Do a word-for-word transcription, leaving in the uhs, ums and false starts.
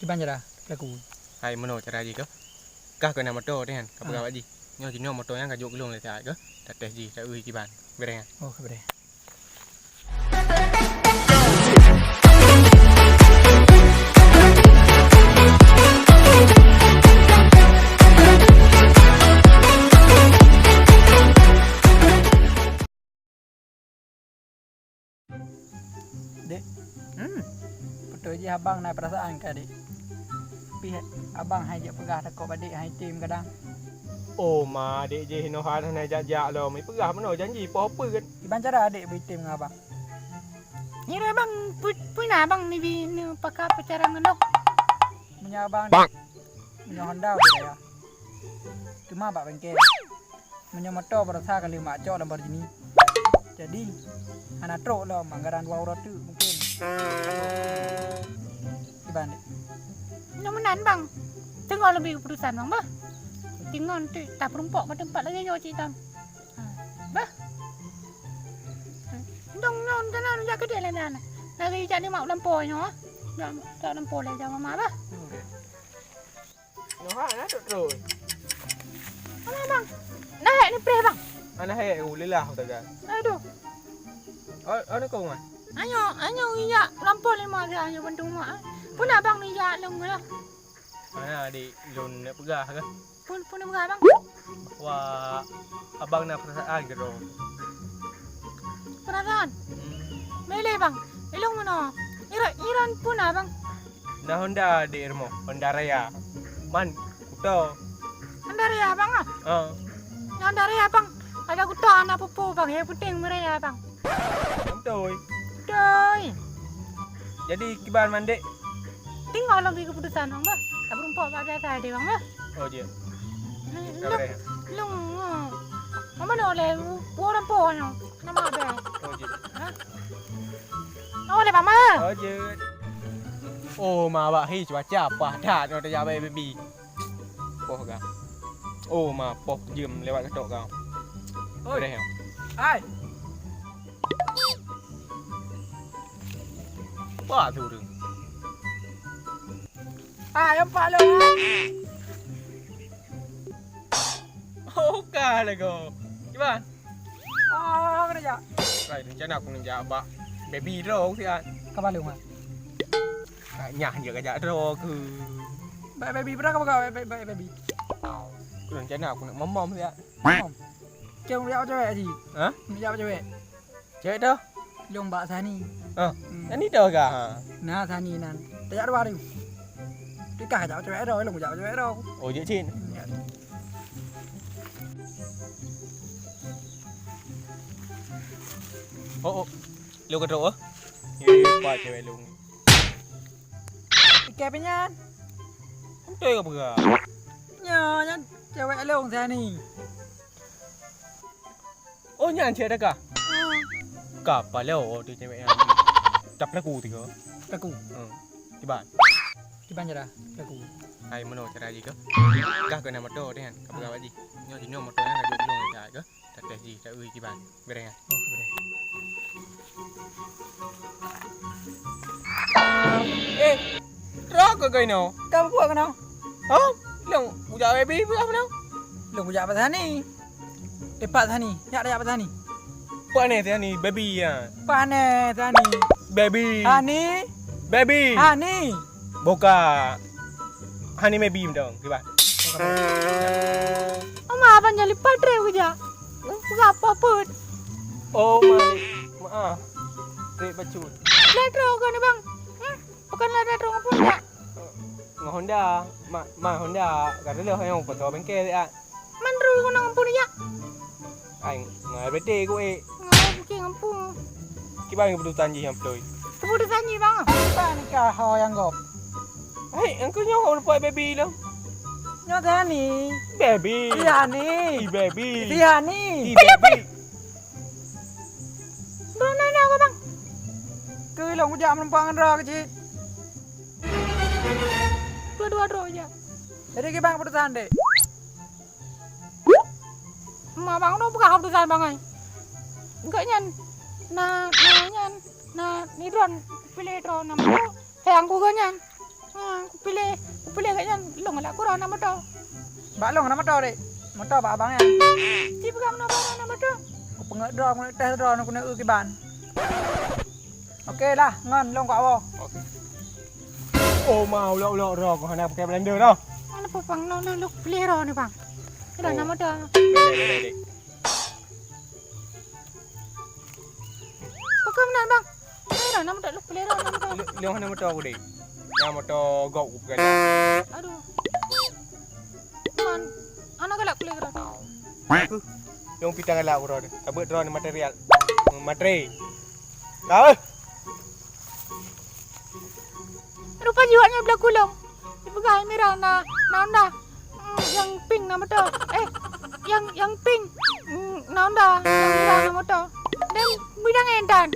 Kiban cara laku. Hai, meunoe cara jih keuh. Kah keunan moto teuh nyan, ka peugah bak jih. Nyoe jinoe moto nyan ka jok keu lôn lé siat keuh. Tatéh jih, ta-eu kiban. Beureh nyan. Oh, beureh. Dek. Hmm. Beutôi jih abang na peurasaan keu adek. Pih abang hai jak peugah takot bak dek hai tem kadang. Oh ma, dek jih inoe hana jak-jak lom. Peugah meunoe janji poh peue kan? Kiban cara adek beuitem ngon abang? Ngira abang pu-, peue na abang neubi neupaka peucara ngon lôn? Meunyoe abang, meunyoe Honda udah ya. Cuma bak bengkel. Meunyoe moto baroesa ka lheueh mak cok Lamborghini. Jadi, hana trok lom anggaran dua uroe teuk mungkin. Kiban dek. Nyoe meunan bang. Teungoh leubeh keuputusan bang bah. Teungoh teuk tapeurumpok bak teumpat lagèe nyoe cit tan. Ha, bah. Dong nyoe kana jak keudeh lé nan. Lagèe jak nyoe mak lampôh nyoe. Jak, jak lampôh lé jak mama bah. Nyoe ha na trok-trok. Mana bang? Nah hek ni preh bang. Ana hek u lelah udah kan. Aduh. Oh, oh ni kau man. Ayo, ayo iya lampôh lima dia ayo bantu mak. Pun abang ni ya lom lah. Mana adik lôn nak peugah ke? Pun pun peugah bang. Wah, abang na peurasaan keudroe. Peurasaan? Hmm. Mele bang. Ilong meunoe. Ira, iran pun abang. Na Honda di rumoh, Honda Raya. Man, kuto. Honda Raya bang ah? Ha. Na Honda Raya bang. Ada kuto anak pupu bang, yang penting meraya bang. Beutôi. Beutôi. Jadi kiban mandek? Tinggal lagi keputusan bang bah. Tak berumpak bak biasa dia bang bah. Oh je. Long, long. Mama nak oleh buah orang pohon. Nama ada? Oh je. Ha? Awak lé mama. Oh je. Oh ma bak hi cuaca paih that nyoe tajak baby. Poh ga. Oh ma poh jeuem lewat katok ga. Oi. Hai. Apa tu tu? Hai, apa lo? Oh, ka lagu. Kiban? Ah, kena jak. Kai rencana aku nak jak bak baby droe siat. Ka balong ah. Nyah je kajak droe ke. Bak baby berapa kau bak baby? Rencana aku nak mamam siat. Mamam. Kau nak jak cewek ji? Ha? Nak jak cewek? Cewek tu? Long bak Sani. Ha. Hmm. Sani tu ke? Ha. Nah, Sani nan. Tajak dua hari. Tikah jak cewek tu, long jak cewek tu. Oh, je cin. Ya. Oh, oh. Lo ka trok ah. Ye, pa cewek long. Ikai pinyan. Betul ke peugah? Nyo, nyan cewek long Sani. Oh, nyan cewek dah kah? Hmm. Ka palo tu cewek yang. Tak pelaku tiga. Pelaku. Hmm. Kiban. Kiban cara pelaku. Hai meunoe cara jih ke? Kah keunan moto teuh kan? Ka peugah bak jih. Nyoe jinoe moto nyan ka jok lôn ka ke? Tatéh jih, ta-eu kiban. Beureh kan? Oh, beureh. Eh, trok ke kau inoe? Ka buet keunoe? Ha? Long kujak baby peugah meunoe? Long kujak bak Sani. Tepat Sani. Nyak dah jak bak Sani. Pane Sani, baby ya. Pane Sani. Baby. Hani. Baby. Hani. Boka. Hani maybe mantong, kiban. Oma abang nyang lipat trek kujak. Peugah apa pun. Oh, ma-, maaf. Trek bacut. Ladro kau ni bang. Hmm? Bukan ladro ngapun tak? Ngon Honda. Ma, ma Honda. Ka reuloh nyang pasal bengkel ah. Mandru keunoe ngampun jak. Ai, ngai bete ku eh. Ngai bete ngampun. Kiban keputusan jih nyang beutôi. Keputusan jih bang. Bukan nikah ho nyang gop. Hai, engkau nyoe ho lupa baby lo. Nyoe Sani. Baby. Si Hani. Si baby. Si Hani. Si baby. Belum nanya kau bang. Keu long kujak meureumpok ngon droe keuchik. Dua-dua droe jak. Jadi kiban keputusan dek. Ma bang, udah peugah keputusan bang ai. Enggak nyan. Nah, nah nyan. Nah, ni droe pilih droe nama. Sayang ku nyan. Ha, ku pilih. Ngalak kura na moto. Bak long na moto, Dek. Moto bak abang nyan. Ci peugah meunoe bak na moto. Kupeungeuet droe, kuneuk tes droe, kuneuk eu kiban. Oke lah, ngon long keu awoe. Oh, ma, ulok-ulok droe, kau hana pakai blender dah. Mana pupang no, no, luk pelihara ni, Bang. Sudah Oh. nama dah. Dek, dek, dek, dek. Bukan benar, Bang. Pelihara nama dah, luk pelihara nama dah. Lé-, lé hana moto aku, Dek. Yang moto gop aku pegang. Aduh. Man, hana galak pelihara. Aku, yang pitang galak aku droe. Sabut droe ni material. Materi. Kau, eh? Rupa jiwaknya belah kulong. Dipeugah mirah na, na Honda. Hmm, yang pink na moto. Eh, yang, yang pink. Hmm, na Honda. Yang mirah na moto. Dan bidang entan.